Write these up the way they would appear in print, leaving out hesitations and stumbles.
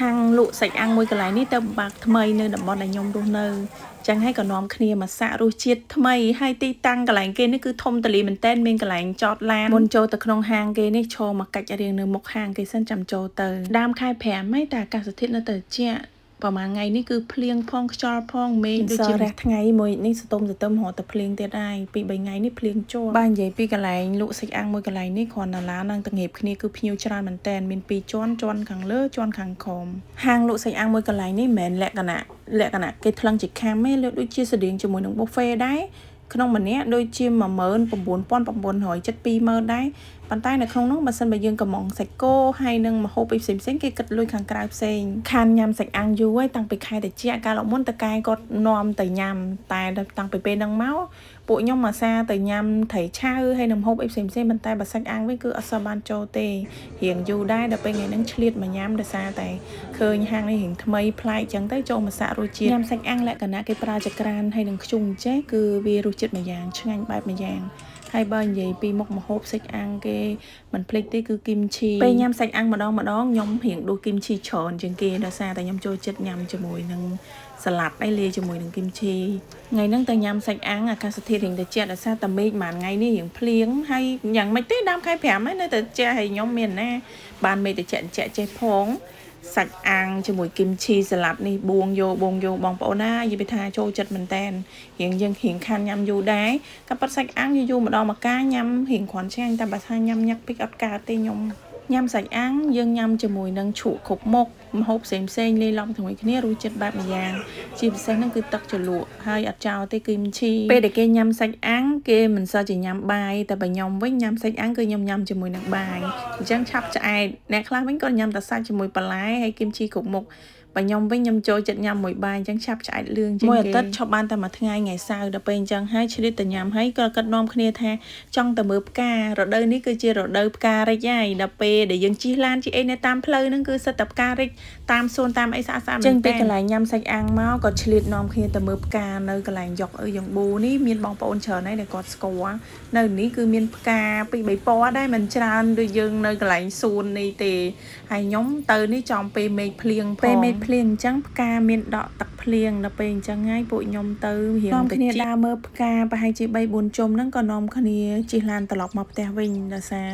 ហាងលក់សាច់អាំងមួយកន្លែងនេះទៅបើកថ្មីនៅតំបន់ដែលខ្ញុំរស់នៅចឹងហើយក៏នាំគ្នាមកសាករសជាតិថ្មីហើយទីតាំងកន្លែងគេនេះគឺធំទូលាយមែនទែនមានកន្លែងចតឡានមុនចូលទៅក្នុងហាងគេនេះឈរមកកាច់រៀងនៅមុខហាងគេសិនចាំចូលទៅដើមខែ5ហើយតែអាកាសធាតុនៅតែត្រជាក់ប្រហែលថ្ងៃនេះគឺភ្លៀងផងខ្យល់ផងមេឃដូចជារះថ្ងៃមួយនេះសតុំសទឹមរត់តែភ្លៀងទៀតហើយពី3ថ្ងៃនេះភ្លៀងជាប់បាទនិយាយពីកន្លែងលក់សាច់អាំងមួយកន្លែងនេះគ្រាន់តែឡាននឹងតងៀបគ្នាគឺភ្ញៀវច្រើនមែនតែនមានពីរជាន់ជាន់ខាងលើជាន់ខាងក្រោមហាងលក់សាច់អាំងមួយកន្លែងនេះមិនមែនលក្ខណៈគេថ្លឹងជាខាំទេលើដូចជាស្តៀងជាមួយនឹង buffet ដែរក្នុងម្នាក់ដូចជា19900ចិត្ត20000ដែរប៉ុន្តែនៅក្នុងនោះបើសិនបើយើងកំងសាច់គោហើយនឹងម្ហូបអីផ្សេងផ្សេងគេគិតលុយខាងក្រៅផ្សេងខានញ៉ាំសាច់អាំងយូរហើយតាំងពីខែតិចកាលមុនតកែគាត់នាំទៅញ៉ាំតែតាំងពីពេលហ្នឹងមកពួកខ្ញុំអាសាទៅញ៉ាំត្រីឆៅហើយនឹងម្ហូបអីផ្សេងផ្សេងប៉ុន្តែបើសាច់អាំងវិញគឺអត់សូវបានចូលទេរៀងយូរដែរដល់ពេលថ្ងៃហ្នឹងឆ្លៀតមកញ៉ាំដោយសារតែឃើញហាងនេះរៀងថ្មីប្លែកចឹងទៅចូលមកសាករសជាតិញ៉ាំសាច់អាំងលក្ខណៈគេប្រើចក្រានហើយនឹងខ្ជុងចេះគឺវារសជាតិមួយយ៉ាងឆ្ងាញ់បែបមួយយ៉ាងហើយបើនិយាយពីមុខម្ហូបសាច់អាំងគេមិនភ្លេចទេគឺគីមឈីពេលញ៉ាំសាច់អាំងម្ដងម្ដងខ្ញុំរៀងដួសគីមឈីច្រើនជាងគេដោយសារតែខ្ញុំចូលចិត្តញ៉ាំជាមួយនឹងសាឡាត់អីលាយជាមួយនឹងគីមឈីថ្ងៃហ្នឹងទៅញ៉ាំសាច់អាំងអាកាសធាតុរៀងត្រជាក់ដោយសារតែមេឃមួយថ្ងៃនេះរៀងភ្លៀងហើយយ៉ាងម៉េចទេដើមខែ5ហើយនៅតែត្រជាក់ហើយខ្ញុំមានណាបានមេឃត្រជាក់ត្រជាក់ចេះផងសាច់អាំងជាមួយគីមឈីសាឡាត់នេះបួងយោបួងយោបងប្អូនណានិយាយថាចូលចិត្តមែនតែនរៀងយើងរៀងខានញ៉ាំយូរដែរក៏ប៉ិតសាច់អាំងយូរយូរម្ដងមកកាញ៉ាំរៀងគ្រាន់ឆ្ងាញ់តែបើថាញ៉ាំញឹកពេកអត់កើតទេខ្ញុំញ៉ាំសាច់អាំងយើងញ៉ាំជាមួយនឹងជ្រក់គ្រប់មុខម្ហូបផ្សេងផ្សេងលាយឡំជាមួយគ្នារសជាតិបែបម្យ៉ាងជាពិសេសហ្នឹងគឺទឹកជ្រលក់ហើយអត់ចោលទេគីមឈីពេលដែលគេញ៉ាំសាច់អាំងគេមិនសូវជាញ៉ាំបាយតែបើខ្ញុំវិញញ៉ាំសាច់អាំងគឺខ្ញុំញ៉ាំជាមួយនឹងបាយអញ្ចឹងឆាប់ឆ្អែតអ្នកខ្លះវិញក៏ញ៉ាំតែសាច់ជាមួយបន្លែហើយគីមឈីគ្រប់មុខបើខ្ញុំវិញខ្ញុំចូលចិត្តញ៉ាំមួយបាយអញ្ចឹងឆាប់ឆ្អែតលឿងជាងគេមួយអាទិត្យឈប់បានតែមួយថ្ងៃថ្ងៃសៅរ៍ដល់ពេលអញ្ចឹងហើយឆ្លៀតទៅញ៉ាំហើយក៏គិតនាំគ្នាថាចង់ទៅមើលផ្ការដូវនេះគឺជារដូវផ្ការិចហើយដល់ពេលដែលយើងជិះឡានជិះអីនៅតាមផ្លូវហ្នឹងគឺសិតតែផ្ការិចតាមសួនតាមអីស្អាតស្អាតមែនចេញពីកន្លែងញ៉ាំសាច់អាំងមកក៏ឆ្លៀតនាំគ្នាទៅមើលផ្កានៅកន្លែងយកអឺយ៉ងប៊ូនេះមានបងប្អូនច្រើនហើយដែលគាត់ស្គាល់នៅនេះគឺមានផ្កាពី3ពណ៌ដែរមិនច្រើនដូចយើងនៅកន្លែងសួននេះទេហើយខ្ញុំទៅនេះចំពេលមេឃភ្លៀងផងពេលមេឃភ្លៀងអញ្ចឹងផ្កាមានដក់ទឹកភ្លៀងដល់ពេលអញ្ចឹងហើយពួកខ្ញុំទៅរៀងនាំគ្នាដើរមើលផ្កាប្រហែលជា3 4ជុំហ្នឹងក៏នាំគ្នាជិះឡានត្រឡប់មកផ្ទះវិញដោយសារ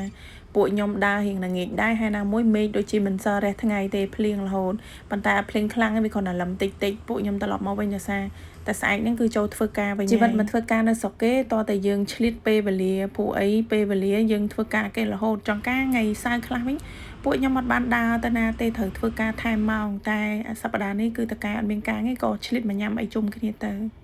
ពួកខ្ញុំដើររៀងល្ងាចដែរហើយណាមួយមេឃដូចជាមិនសូវរះថ្ងៃទេភ្លៀងរហូតប៉ុន្តែភ្លៀងខ្លាំងវាគ្រាន់តែលឹមតិចតិចពួកខ្ញុំត្រឡប់មកវិញដោយសារតែស្អែកហ្នឹងគឺចូលធ្វើការវិញជីវិតមិនធ្វើការនៅស្រុកគេតតែយើងឆ្លៀតពេលវេលាពួកអីពេលវេលាយើងធ្វើការគេរហូតចង់ការថ្ងៃសៅរ៍ខ្លះវិញពួកខ្ញុំអត់បានដើរទៅណាទេត្រូវធ្វើការថែមម៉ោងតែសប្តាហ៍នេះគឺតកែអត់មានការទេក៏ឆ្លៀតមកញ៉ាំអីជុំគ្នាទៅ។